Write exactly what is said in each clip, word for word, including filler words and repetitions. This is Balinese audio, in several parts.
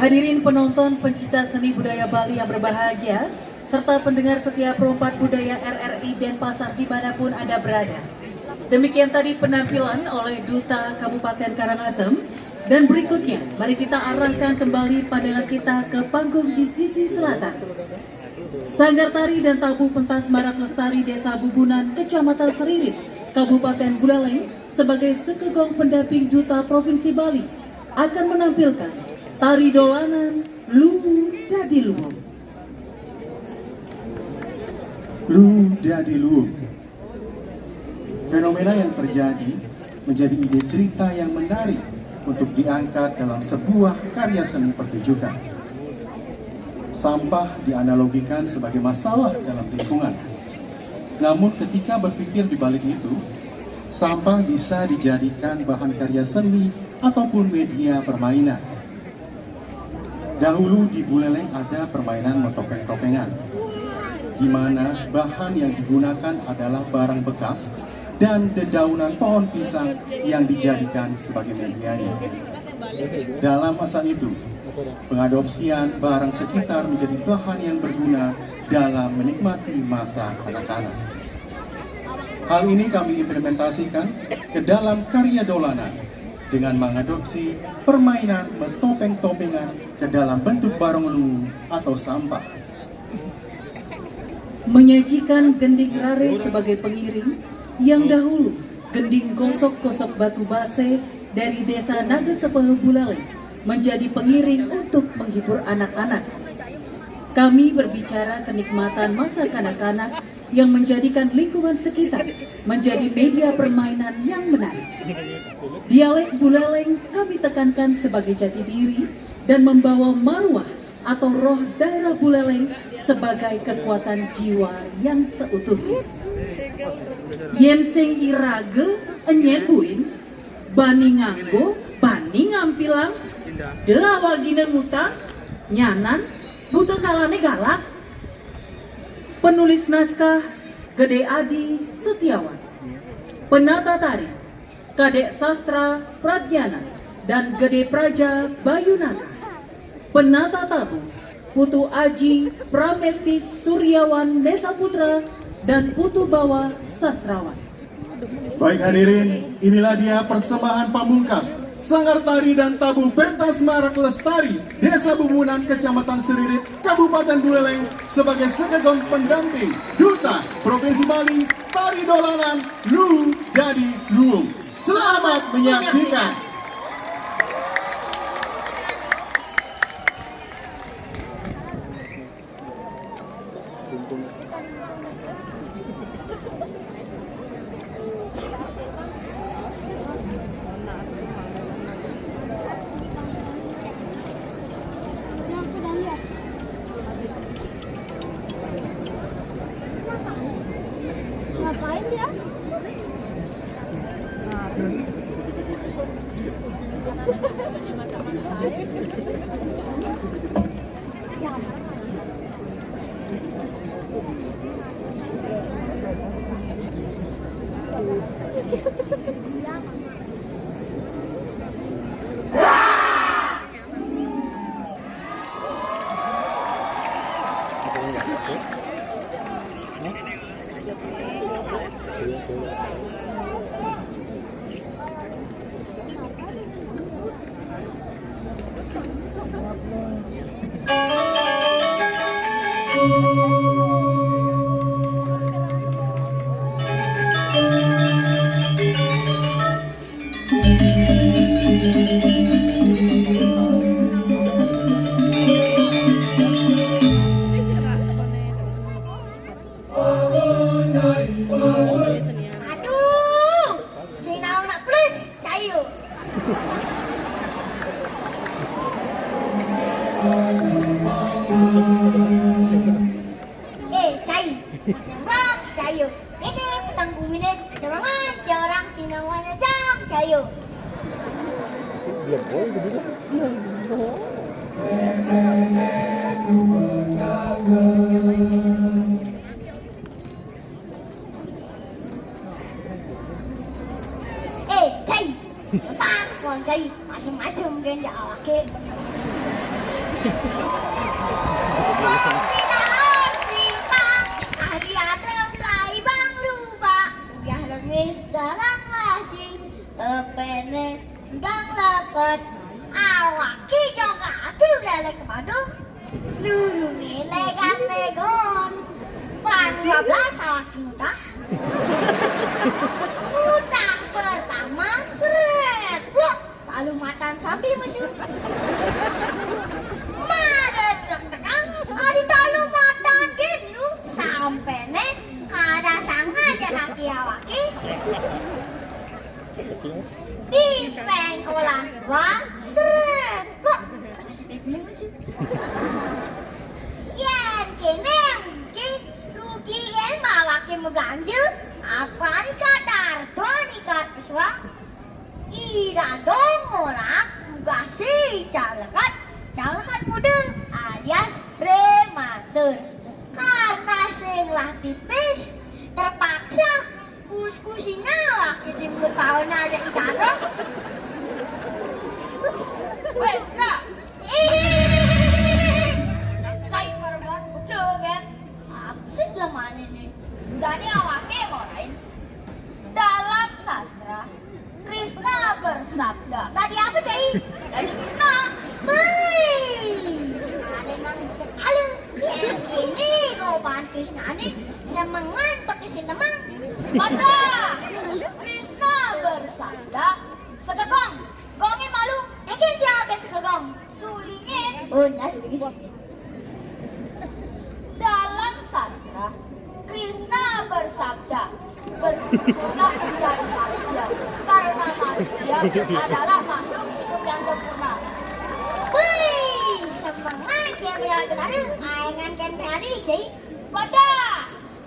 Hadirin penonton, pencinta seni budaya Bali yang berbahagia, serta pendengar setia Pro empat Budaya R R I Denpasar dimanapun Anda berada. Demikian tadi penampilan oleh Duta Kabupaten Karangasem. Dan berikutnya, mari kita arahkan kembali pandangan kita ke panggung di sisi selatan. Sanggar Tari dan Tabuh Pentas Marak Lestari Desa Bubunan, Kecamatan Seririt, Kabupaten Buleleng, sebagai sekegong pendamping Duta Provinsi Bali akan menampilkan tari dolanan Lu Dadi Luwung. Lu Dadi Luwung. Fenomena yang terjadi menjadi ide cerita yang menarik untuk diangkat dalam sebuah karya seni pertunjukan. Sampah dianalogikan sebagai masalah dalam lingkungan. Namun, ketika berpikir di balik itu, sampah bisa dijadikan bahan karya seni ataupun media permainan. Dahulu di Buleleng ada permainan metopeng-topengan, di mana bahan yang digunakan adalah barang bekas dan dedaunan pohon pisang yang dijadikan sebagai medianya. Dalam masa itu, pengadopsian barang sekitar menjadi bahan yang berguna dalam menikmati masa kanak-kanak. Hal ini kami implementasikan ke dalam karya dolanan dengan mengadopsi permainan metopeng-topengan ke dalam bentuk barong luwung atau sampah. Menyajikan gending rare sebagai pengiring, yang dahulu gending gosok-gosok batu base dari Desa Naga Sepehe Buleleng menjadi pengiring untuk menghibur anak-anak. Kami berbicara kenikmatan masa kanak-kanak yang menjadikan lingkungan sekitar menjadi media permainan yang menarik. Dialek Buleleng kami tekankan sebagai jati diri dan membawa marwah atau roh daerah Buleleng sebagai kekuatan jiwa yang seutuhnya. Yen sing irage enyen buin, bani nganggo, bani ngampilang, de awagine ngutang, nyanan, buta kalane galak. Penulis naskah, Gede Adi Setiawan. Penata tari, Kadek Sastra Pradnyana dan Gede Praja Bayunaka. Penata tabuh, Putu Aji Pramesti Suryawan Nesa Putra dan Putu Bawa Sastrawan. Baik hadirin, inilah dia persembahan pamungkas Sanggar Tari dan Tabuh Pentas Marak Lestari Desa Bubunan, Kecamatan Seririt, Kabupaten Buleleng, sebagai sekegong pendamping Duta Provinsi Bali, tari dolanan Lu Dadi Luwung. Selamat menyaksikan. Eh, cai. Bang, wong cai macem-macem kan ya awake. Kopi laos simpang, ari adem lai bang lubak, uyah lengis dalam lasi, epene sedang lepet, awaki jogati belelek ke Badung, lurunge legat legon, pan dua belas awaki mudah, mudah pertama, seret, buak, Talu matan sapi mesu. Mare tek-tekan, ari talu matan genu sampene kada sangaja kaki awake. Di pengkolan dua, seret. Kok ada sepi mesu? Yen kene mungkin rugi yen bawake mabelanja, apa dikadar to nikat pesuang? Ida dong ora tugase calekat, calekat muda alias prematur. Karena sing lah pipis, terpaksa kus-kusina laki di mulut taun aja idana. Weh, Tra. Ih, cai korban, coba. Apa sih lemane ni? Dadi awake ngorain. Dalam sastra, Krishna bersabda. Dadi apa, Cai? Dadi Krishna. Wih, ada nang cekal. Ini kau bahan Krishna ni semengan pakai si lemang. Pada Krishna bersabda, segegong, gongin malu. Eken jaga segegong. Sulingin. Oh, nah, sulingin. Dalam sastra, Krishna bersabda, bersyukurlah menjadi manusia, karena manusia adalah makhluk hidup yang sempurna. Wih, semangat ya, ya, benar. Aengan kan hari, Cai. Pada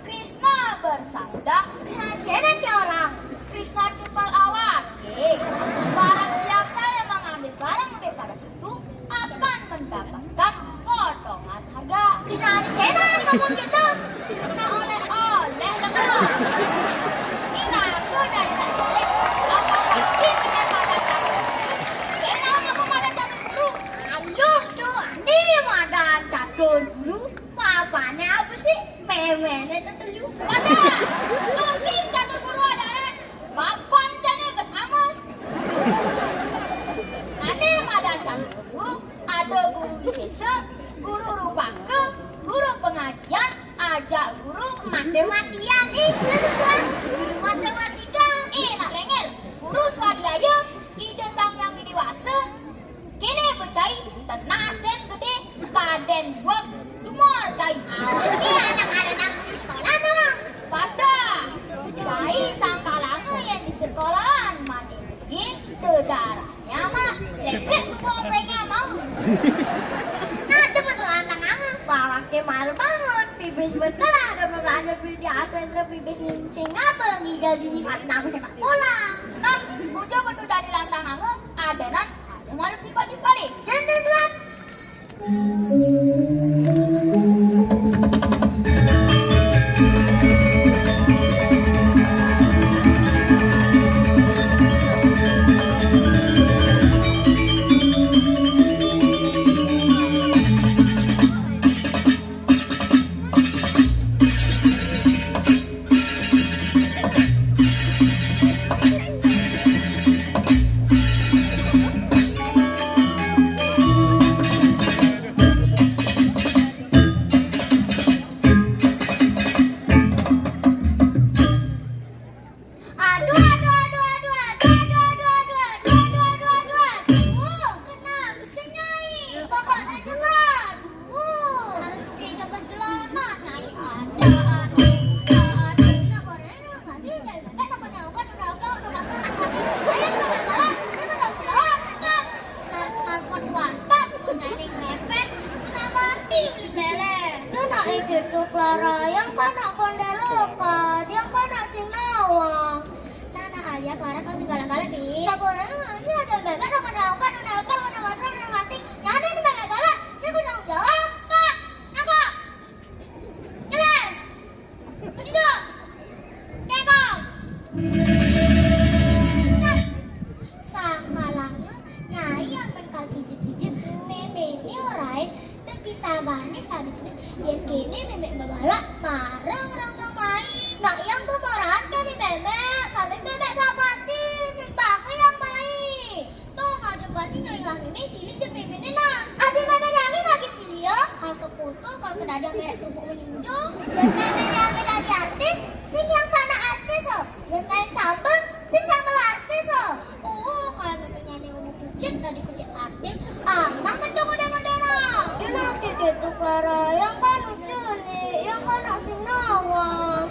Krishna bersabda, Krishna siapa orang? Krishna timpal awake. Barang siapa yang mengambil barang daripada situ akan mendapatkan potongan harga. Krishna di sana ngomong gitu. Krishna oleh-oleh lemu. Ini aku dari nak jelek. Apa pasti kita makan catur? Kena aku makan catur dulu. Ayo tuh, ini makan catur dulu. Papane apa sih? Memene tetelu. Pada, asing catur guru adaran. Mapan jane bes ames. Ane madan catur guru, ada guru wisesa, guru rupaka, guru pengajian, ajak guru mati-matian. Eh, guru matematika. Eh, nak lengel. Guru swadhyaya, Ida Sang Hyang Widi Wasa. Kene becai, tenas den gede, kaden buak, dumor cai. Awake anak-anak di sekolah doang. Pada cai sangkalanga yang di sekolahan mane lagi, dedaranya mah, lek-lek semua mereka mau. Nah, cepet lantang anga, bawake malu banget, pipis betul ada belanja beli di asentra pipis sing apa, ngigal dini karena aku sepak bola. Ah, bujur betul tadi lantang anga, adenan Malu tiba-tiba deh. Jangan telat. Aduh, aduh, aduh, aduh, aduh, aduh, aduh, aduh, aduh, aduh, aduh, aduh, aduh. Kenapa sih, Nyai? Pokoknya juga, aduh. Satu tuh kayak jabat jelana, Nyai. Ada, aduh, ada, aduh. Nah, orangnya nggak ada, Nyai. Sampai takutnya obat, udah obat, udah makan, udah mati. Ayo, kita jalan, kita tanggung jawab, stop. Satu angkot watak, gunane ngrepet, kena mati, lele. Nah, nah, eh, gitu, Clara. Yang kena kondelo, kan? Yang kena sing nawang. Nah, nah, Alia, Clara, kau segala-gala, Bi. Sakurang, ini aja, Bebe, udah kena angkot, udah apa, udah water, udah mati. Jangan ada Bebe galak. Dia kena jawab, stop. Nangkep. Jalan. Begitu. Teko. Stop. Sakalanga Nyai amben kal kijek-kijek, memene orain Sagane sadene yen kene memek babala mareng rangkang mai. Nak yang pemarahan kene memek, kali memek gak ganti, sing bangke yang mai. Tuh, ngajak bati nyoing lah memek, sili je memene nah. Adi memek nyanyi lagi sili yo. Kal ke foto, kal ke dadi merek kerupuk meninjo. Yen memek nyanyi dadi artis, sing yang panak artis oh. Yen main sambel, sing sambel artis oh. Oh, kalau memek nyane udah kucit, tadi kucit artis. Amang mentung udah modern. Dia lagi gitu, Clara. Yang kan lucu nih, yang kan asing nawang.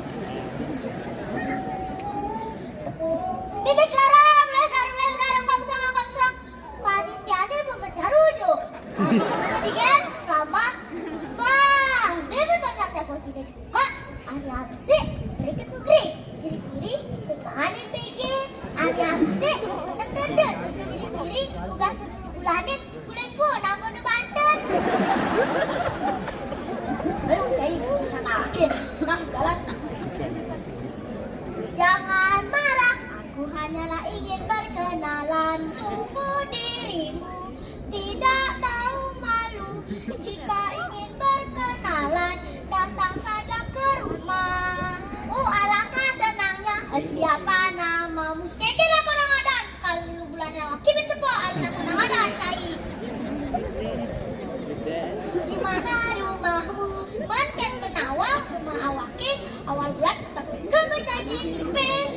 Bibi Clara, mulai dari mulai dari kosong kosong. Panitiane pemecah rujuk. Aku ketiga selama. Wah, dia betul nyata kunci dari buka. Ane abisi, beri ketugri. Ciri-ciri, sing ane pege. Ane abisi, tendede. Ciri-ciri, ugas bulanin, kuliku, namun banten. Ayo, cai, bisa kaget. Nah, jalan. Jangan marah, aku hanyalah ingin berkenalan. Sungguh dirimu tidak tahu malu. Jika ingin berkenalan, datang saja ke rumah. Oh, alangkah senangnya. Siapa namamu? Kekira aku nang adan. Kalau dulu bulannya laki mencepo, hari aku nang adan, cai. Di mana rumahmu? Manten benawa, rumah awake, awal bulan, tekel tuh cai tipis.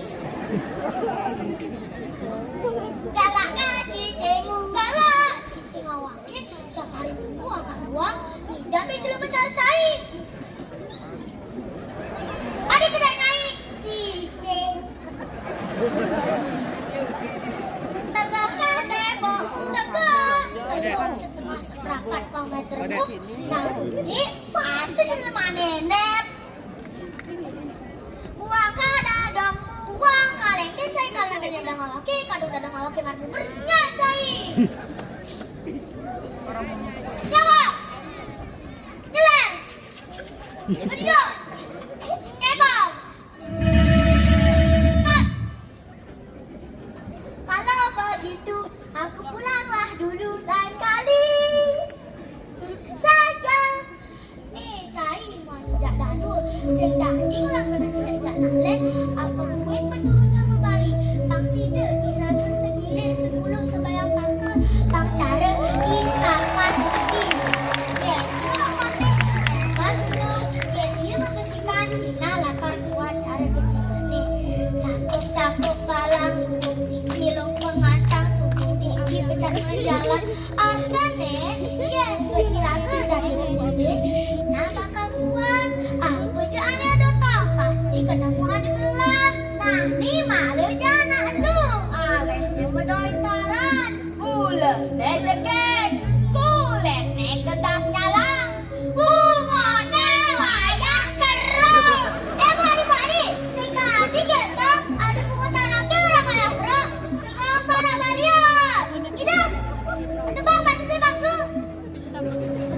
Galak ngaji cengmu. Galak, cicing awake, siap hari Minggu anak buang, tidak mencari cai. Adi kedai naik, cicing. Tegak ka tembok, tegak. Tembok setengah seprapat kau meter buh. Nah, bunyi, pantes lemah nenep. Buang ka dadong, buang ka lengket, saya kalau dadong awake, kalau dadong awake, mat bubur, nyak, cai. Ya, Bang. Nyeler. Betul. Keko. Kalau begitu, aku pulanglah dulu lain kali saja. Eh, cai, mani jak danur, sing dadi ngelangkene jak nalen, apa kuwi peturunnya bebali, bang side iraga segilir sepuluh sebayang tangke, bang care isan mati. Yen ora mati, embal lo, yen dia membersihkan, sina lakar kuat care gendingane. Cakep-cakep palang, tinggi lo pengantang, tubuh tinggi, pecah jalan, artane, yen iraga dadi besi, sina bakal kuat. Apa je ane ada tau, pasti kena muha dibelah. Nah, ni mara je anak lu, alesnya medoi taran. Gules deh cekek, kulit nih kedas nyalang. Bungone wayah kerong. Eh, Bu Adi, Bu Adi, sing tadi kita ada pungutan lagi orang wayah kerong. Sing apa nak balian? Hidup. Itu bang, batu sih bang lu.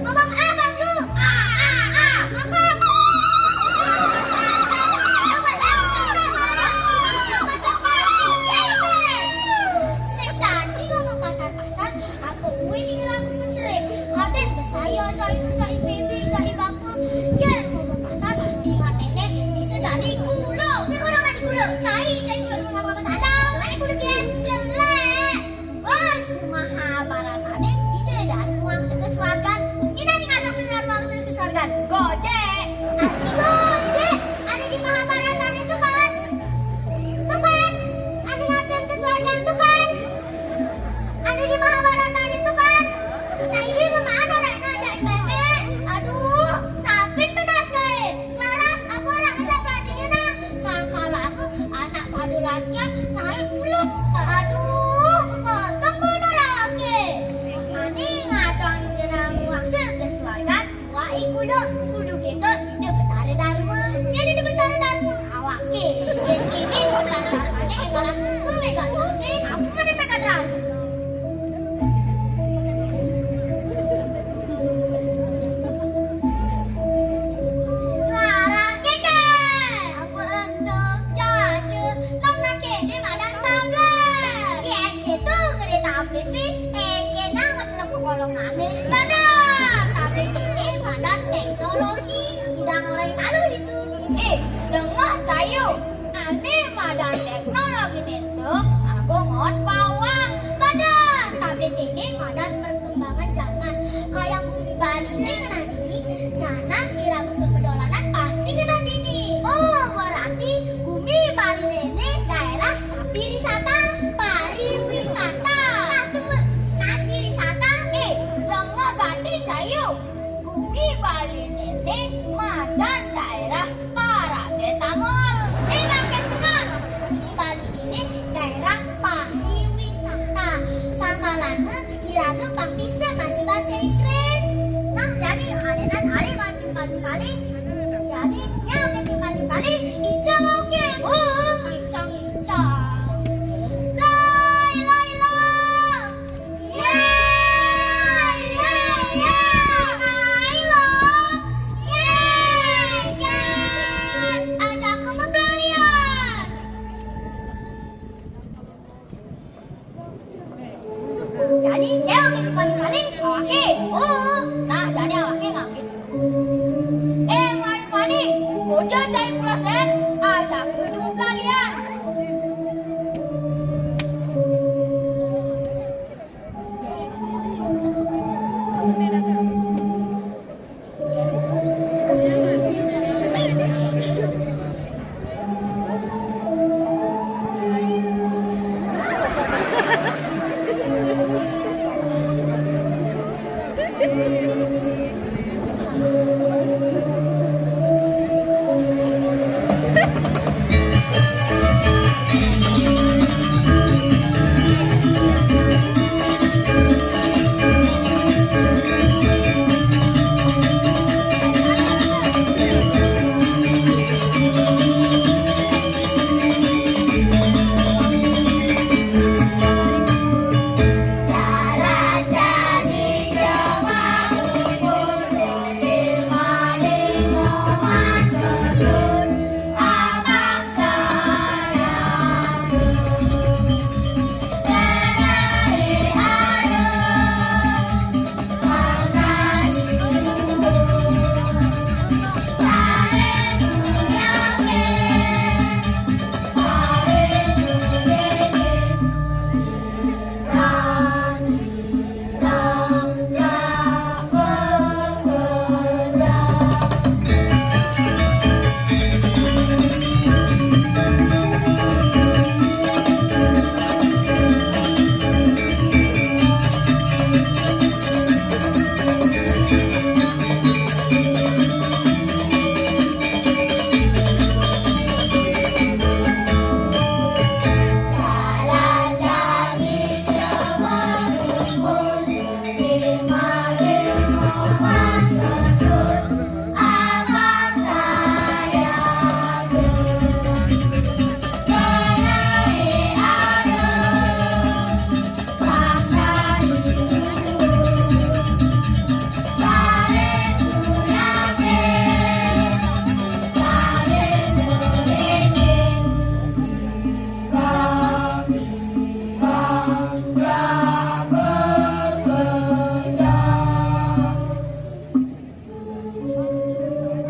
Abang, abang lu. Ah, ah, ah. Abang. Sing tadi ngomong kasar-kasar, apa kue nih lagu mencerai? Kaden besaya cai nu, cai bebe, cai bapa. Yen ngomong kasar, di matene bisa dari kulo. Ini kulo, dari kulo. Cai, cai kulo, lu ngapa-ngapa sadar? Lari kulo, kian jelek. Bos, Mahabharatane ide dan muang sekesuargan. Kita nih ngatok nih dan muang sekesuargan. Gojek. Arti gojek ada di Mahabharatane itu kan? Itu kan? Ada ngatok kesuargan itu kan? Ada di Mahabharatane itu kan? Nah, ini kemana Raina ajak Meme? Aduh, sapin pedas kae. Clara, apa orang ngejak pelatihnya nah? Sangkalaku anak pada latihan naik pulang. Aduh, kepotong bono lagi. Mani ngadang diramu hasil kesuargan, wa ikulo, bulu kita, de betara dharma. Jadi de betara dharma, awake. Yen kene betara dharmane enggal aku, enggal terus. Aku mana nak terus? Clara, keke. Apa ento? Jaja, nang nang kene madan tablet. Yen gitu ngene tablet ni, eh, kena ngetelep kolong ane. Pada tablet ini Cahayu, bumi Bali ini madan daerah parasetamol. Eh, kaget benar. Bumi Bali ini daerah pariwisata. Sangkalana iraga pang bisa masih bahasa Inggris. Nah, jadi adenan ari mancing paling-paling. Jadi, ya, mancing paling-paling. Icang oke. Oh, icang, icang. Lai, lai, lai. Yeay, yeay, yeay. Ayo. Yeay, yeay. Ajak aku mapelalian. Jani, cewek itu paling-paling awake. Oh, nah, jani awake ngakit. Eh, mani-mani, bocah cai pulas den, ajak aku jemput pelalian.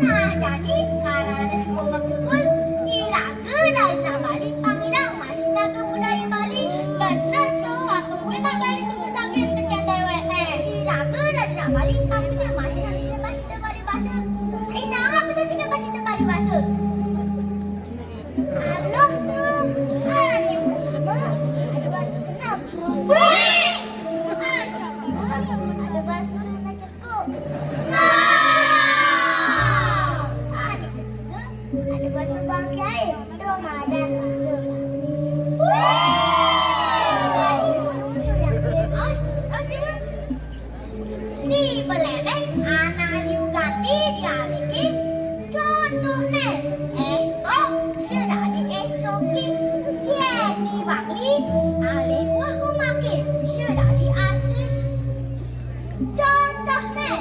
Nah, jani karana sekolah kumpul, iraga dari nak Bali pang ngidang masih nyaga budaya Bali. Bener tuh, aku pun nak Bali suku sambil tekan dewek nih. Iraga dari nak Bali pang bisa masih sambil bahasa Bali bahasa. Ini apa tuh kita bahasa Bali bahasa? Halo tuh, ada apa? Ada bahasa kenapa? Wih! Ada bahasa Sunda. Nah, ada juga, ada bakso Bang Kiai, itu madan bakso Bang Kiai. Wih, ada bakso Bang Kiai. Awas, awas dengar. Di Buleleng, anak Yu Gati dialiki. Contohne, Esto, sudah di Esto ki. Yeni Bangli, alih buah kumakin, sudah di artis. Contohne,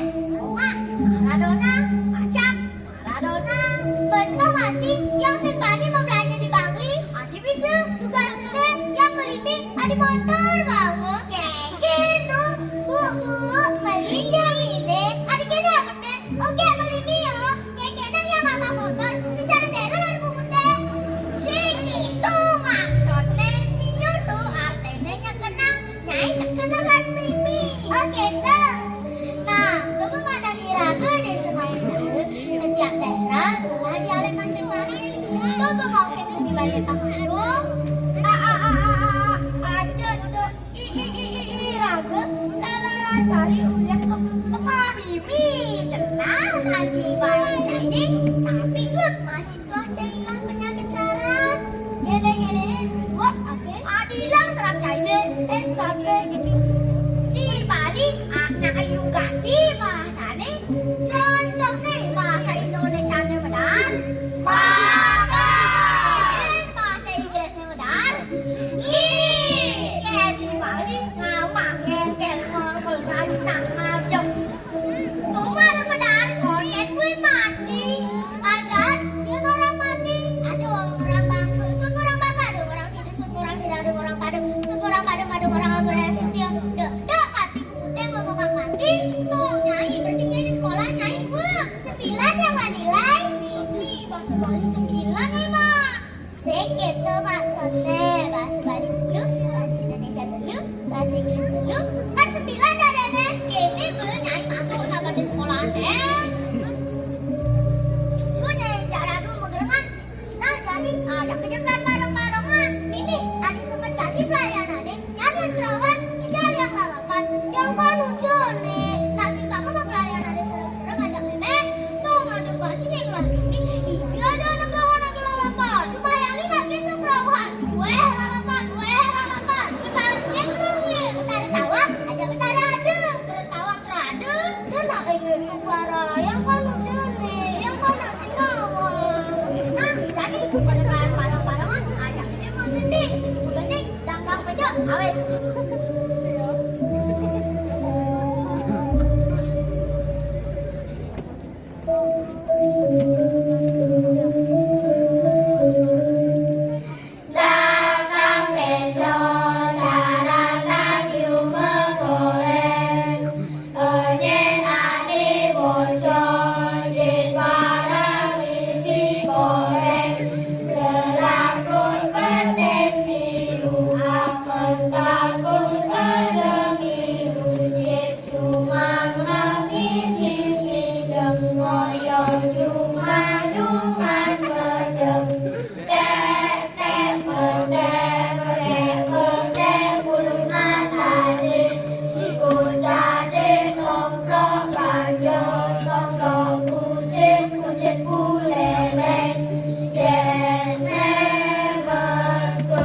Oma, Maradona, Acak, Maradona. Bentuk masih yang sing bani mau belanja di Bangli. Adi bisa. Tugasnya yang beli mie, adi motor, bangun. Kayak gitu. Bu, bu, beli jam ide. Adi kena Para yang kan ujane, yang kan nak sing ngawal. Nah, jadi pada bareng-barengan ajak dia mau gending. Gending, dangdang pecah, awet. Dakang beto carana yu megoreng, onyen ane bocor, jin parang isi goreng, lelakun petek biru, amen takun ada biru, jin sumangga isi sideng, ngoyong jumah lungan bedeng. Tek, tek, petek, petek, petek, bulu matane. Siku cade, tomplok banjur, tomplok kucing, kucing buleleng. Jene metu.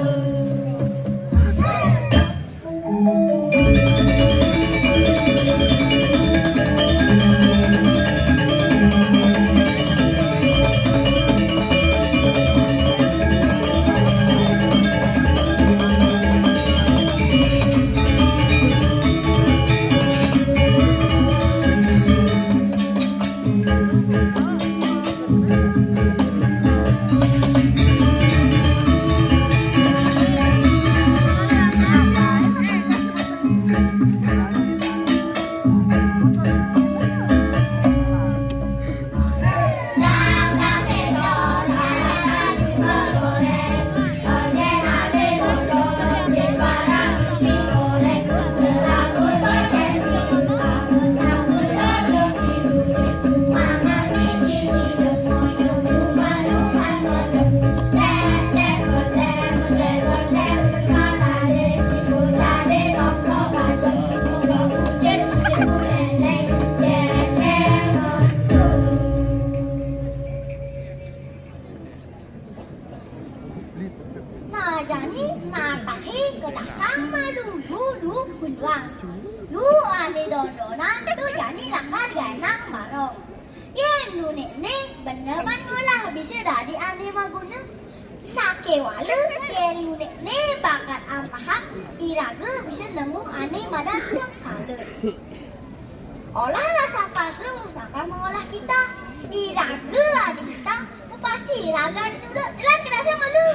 Nah, jani natahe ke dasar malu lu, lu beluang. Lu ane dondonan tu jani lakar gaenang barong. Yen lu nekne bener ban ngolah bise dadi ane magune. Sakewale yen lu nekne bakat ampahang, irage bise nemu ane madan sengkala. Olahlah sampah lu, sampah mengolah kita. Irage adi kita, pasti irage adi nuduh. Jelas kena sama lu.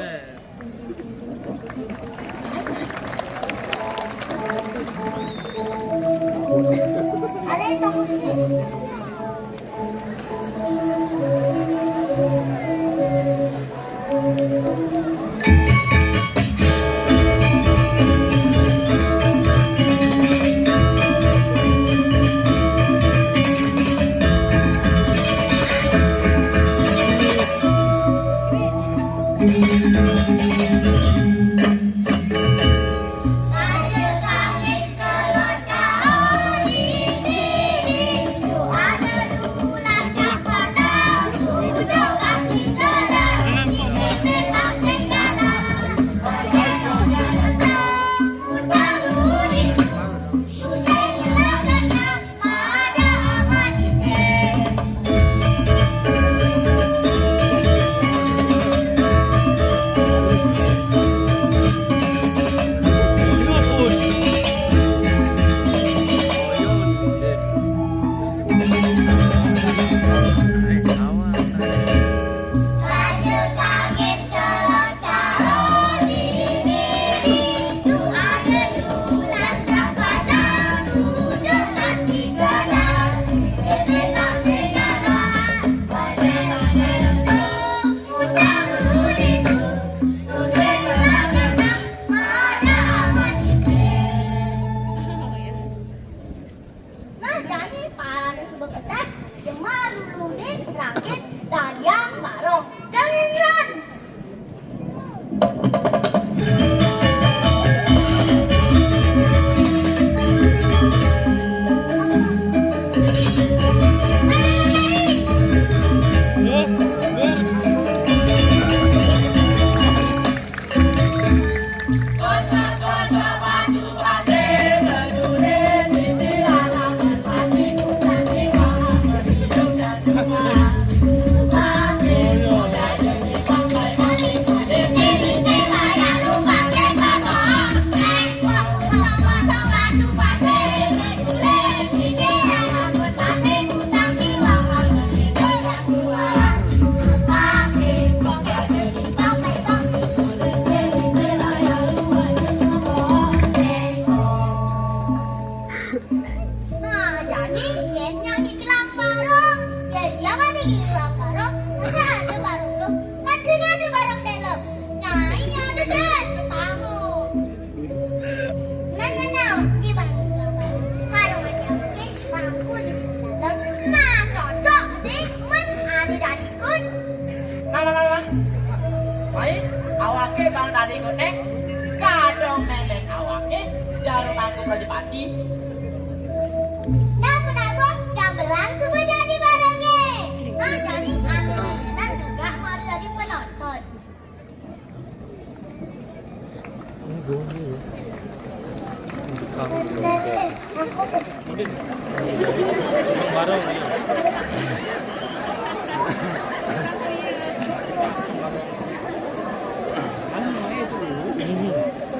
Ale, tunggu sini. Nah, jani parane suba kedas, jemah lulude rakit dadian barong. Dengerin! Bang tadi kote kadang melen awake jarum aku Prajapati. Nah, penabuh gamelan suba jadi barengnge. Nah, jadi anu juga mau jadi penonton.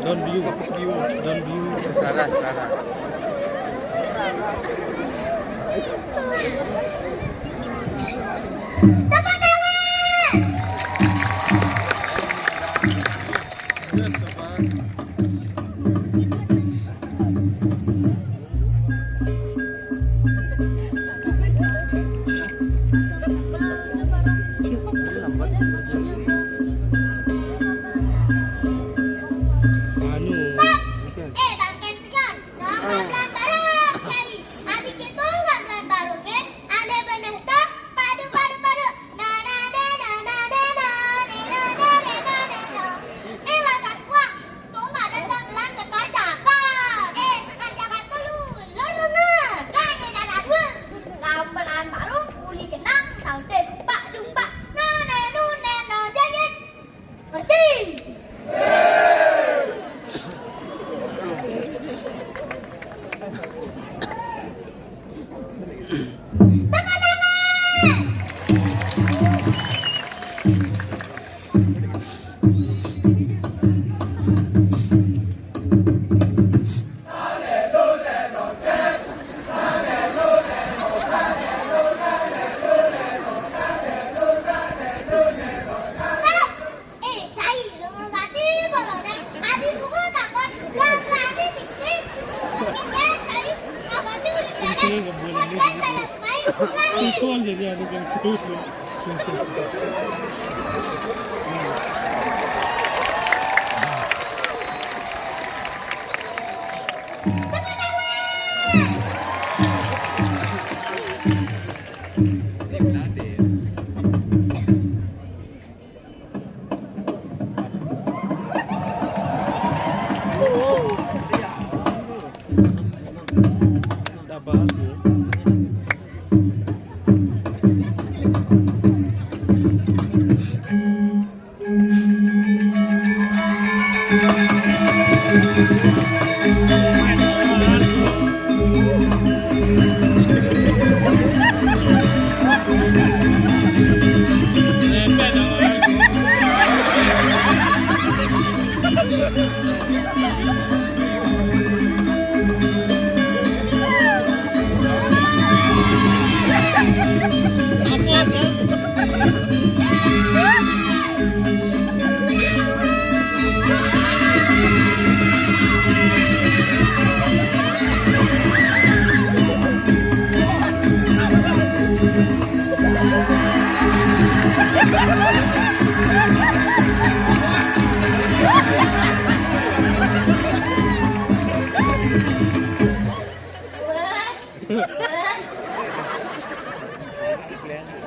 Don Biu. Don Biu. Laras, laras. Tepuk tangan. Anu. Eh, Bang Ken Pejon, no gamelan baru, jadi. Adi keto gamelan baru, ke? Ane beneh to, padu, padu, padu. Na, na, na, na, na, na, na, na, na, na, na, na, na, na. Eh, lah, Satwa, to madan gamelan Sekar Jagat. Eh, Sekar Jagat to lulur, lunga. Kan, eh, na, na, dua. Gamelan baru, uli genang, saute dumpak, dumpak. Na, ne, nu, ne, no, jengit. Ngerti? Tepuk tangan. Eh, cai, lu ngerti belum, deh? Adi pukul takut, lah, lah, adi titik, lu ngerti, cai, ngerti, udah jalan, bukan, cai, aku main, lagi. Itu yang jadi adu yang serius, ya. Tepuk tangan.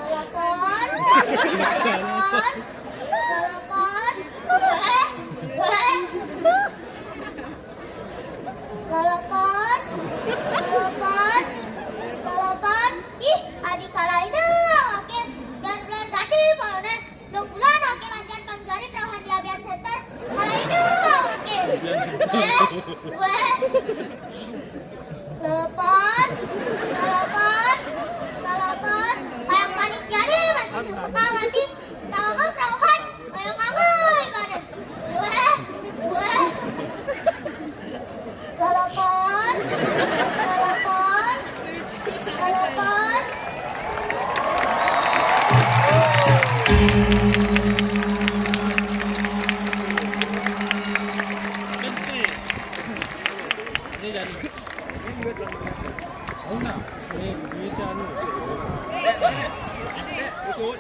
Lalapan, lalapan, lalapan, weh, weh, lalapan, lalapan, lalapan. Ih, adi kalaina, oke. Dan bulan gati, kalau deh. Dong bulan, oke, lancar Bang Jari, kerauhan di Abian Center. Kalaina, oke. Weh, weh. Lalapan, lalapan, lalapan. Kayak panik jadi masih sumpah lagi. Tahu kan kerauhan? Kayak kagak ibadah. Weh, weh. Lalapan, lalapan, lalapan. Ini jadi. Ini duit anu. Usut.